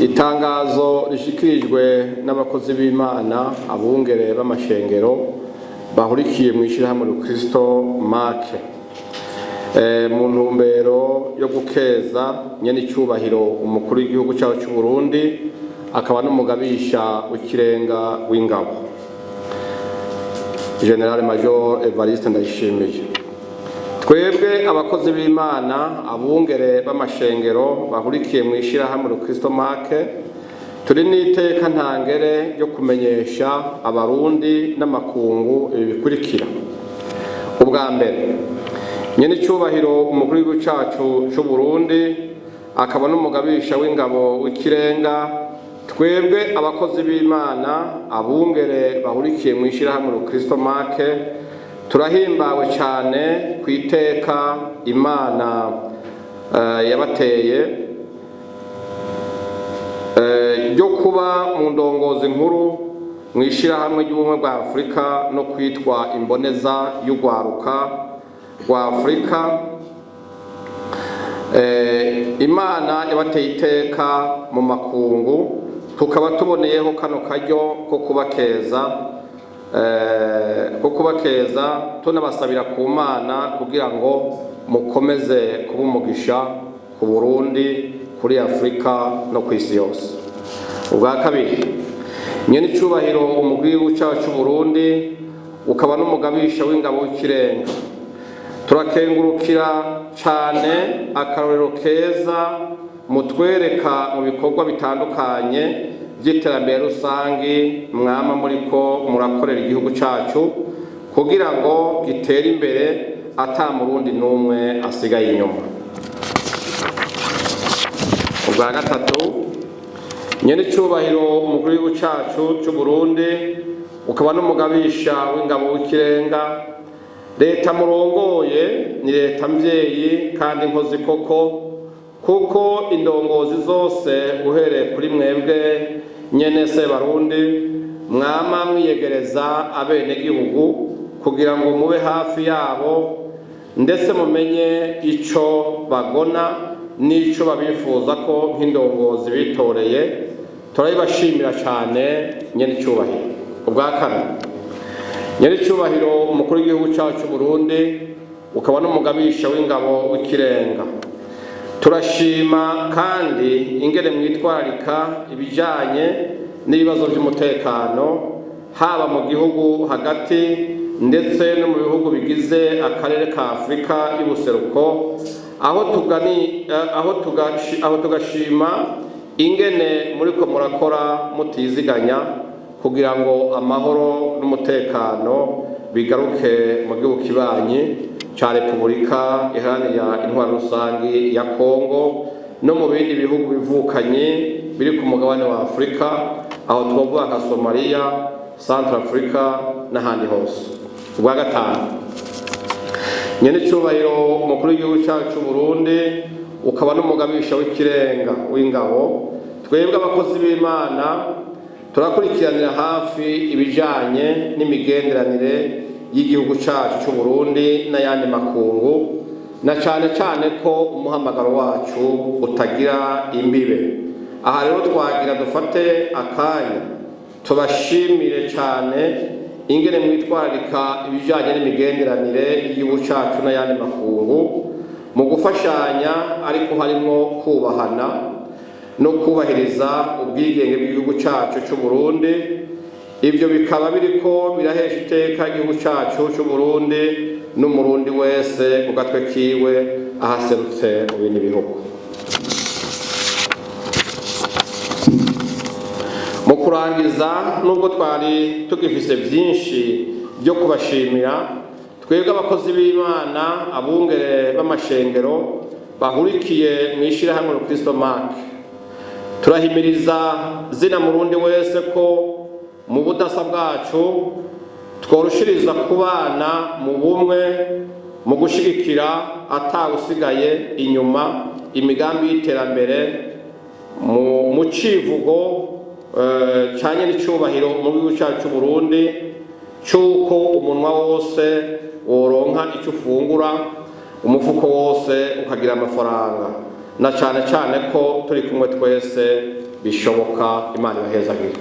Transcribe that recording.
Itangazo rishikirijwe n'abakozi b'Imana, abungere b'amashengero bahurikiye mu ishyirahamwe Rukristo Make, mu ntumbero yo gukeza nyene icyubahiro umukuru w'igihugu cyacu cy'u Burundi, akaba n'umugabisha w'ikirenga w'ingabo, Général Major Evariste Ndayishimiye. Twebwe abakozi b'Imana, abungere b'amashengero bahurikiye mu ishyirahamwe Rukristo Make, turi n'iteka ntangere ryo kumenyesha Abarundi n'amakungu ibi bikurikira: Ubwa mbere, nyene icyubahiro umukuru w'igihugu cyacu cy'u Burundi, akaba n'umugabisha w'ingabo w'ikirenga, twebwe abakozi b'Imana, abungere bahurikiye mu ishyirahamwe Rukristo Make, turahimbawe cyane ku iteka Imana yabateye ryo kuba mu ndongozi nkuru mu ishyirahamwe ry'Ubumwe bwa Afurika no kwitwa imboneza y'urwaruka rwa Afurika. Imana yabateye iteka mu makungu, tukaba tuboneyeho kano karyo ko kubakeza, tunabasabira ku Mana kugira ngo mukomeze kuba umugisha ku Burundi, kuri Afurika no ku isi yose. Ubwa kabiri, nyene icubahiro umukuru w'igihugu cyacu cy'u Burundi, ukaba n'umugabisha w'ingabo w'ikirenga, turakengurukira cyane akarorero keza mutwereka mu bikorwa bitandukanye by'iterambere rusangi mwama muriko murakorera igihugu cyacu kugira ngo gitere imbere ata Murundi n'umwe asigaye inyuma. Ubwa gatatu, nyene icyubahiro umukuru w'igihugu cyacu cy'u Burundi, ukaba n'umugabisha w'ingabo w'ikirenga, leta murongoye ni leta mvyeyi kandi nkozi koko, kuko indongozi zose, uhereye kuri mwebwe nyene se Barundi, mwama mwiyegereza abenegihugu kugira ngo mube hafi yabo, ndetse mumenye ico bagona n'ico babifuza ko nk'indongozi bitoreye. Turabibashimira cyane, nyene icyubahiro. Ubwa kane, nyene icyubahiro umukuru w'igihugu cyacu Burundi, ukaba n'umugabisha w'ingabo w'ikirenga, turashima kandi ingene mwitwararika ibijanye n'ibibazo by'umutekano, haba mu gihugu hagati ndetse no mu bihugu bigize akarere ka Afurika y'Ubuseruko, aho tugashima ingene muriko murakora mutiziganya kugira ngo amahoro n'umutekano bigaruke mu gihugu kibanyi ca Repubulika Iharanira Intwaro Rusangi ya Kongo no mu bindi bihugu bivukanye biri ku mugabane wa Afurika, aho twovuga nka Somaliya, Central Africa n'ahandi hose. Ubwa gatanu, nyene icyubahiro umukuru w'igihugu cyacu Burundi, ukaba n'umugabisha w'ikirenga w'ingabo, twebwe abakozi b'Imana turakurikiranira hafi ibijanye n'imigenderanire y'igihugu cyacu cy'u Burundi n'ayandi makungu, na cane cane ko umuhamagaro wacu utagira imbibe. Aha rero twagira dufate akanya tubashimire cyane ingene mwitwararika ibijanye n'imigenderanire y'igihugu cyacu n'ayandi makungu mu gufashanya, ariko harimo kubahana no kubahiriza ubwigenge bw'igihugu cyacu cy'u Burundi. Ibyo bikaba biriko birahesha iteka igihugu cyacu cy'u Burundi n'Umurundi wese ku gatwe kiwe ahaserutse mu bindi bihugu. Mu kurangiza, nubwo twari tugifise byinshi byo kubashimira, twebwe abakozi b'Imana, abungere b'amashengero bahurikiye mu ishyirahamwe Rukristo Make, turahimiriza zina Murundi wese ko mu budasa bwacu tworushiriza kubana mu bumwe, mu gushigikira atawusigaye inyuma imigambi y'iterambere mu civugo canye n'icubahiro mu gihugu cyacu cy'u Burundi c'uko umunwa wose woronka icyo ufungura, umufuko wose ukagira amafaranga, na cane cane ko turi kumwe twese. Bishoboka. Imana ibahezagire.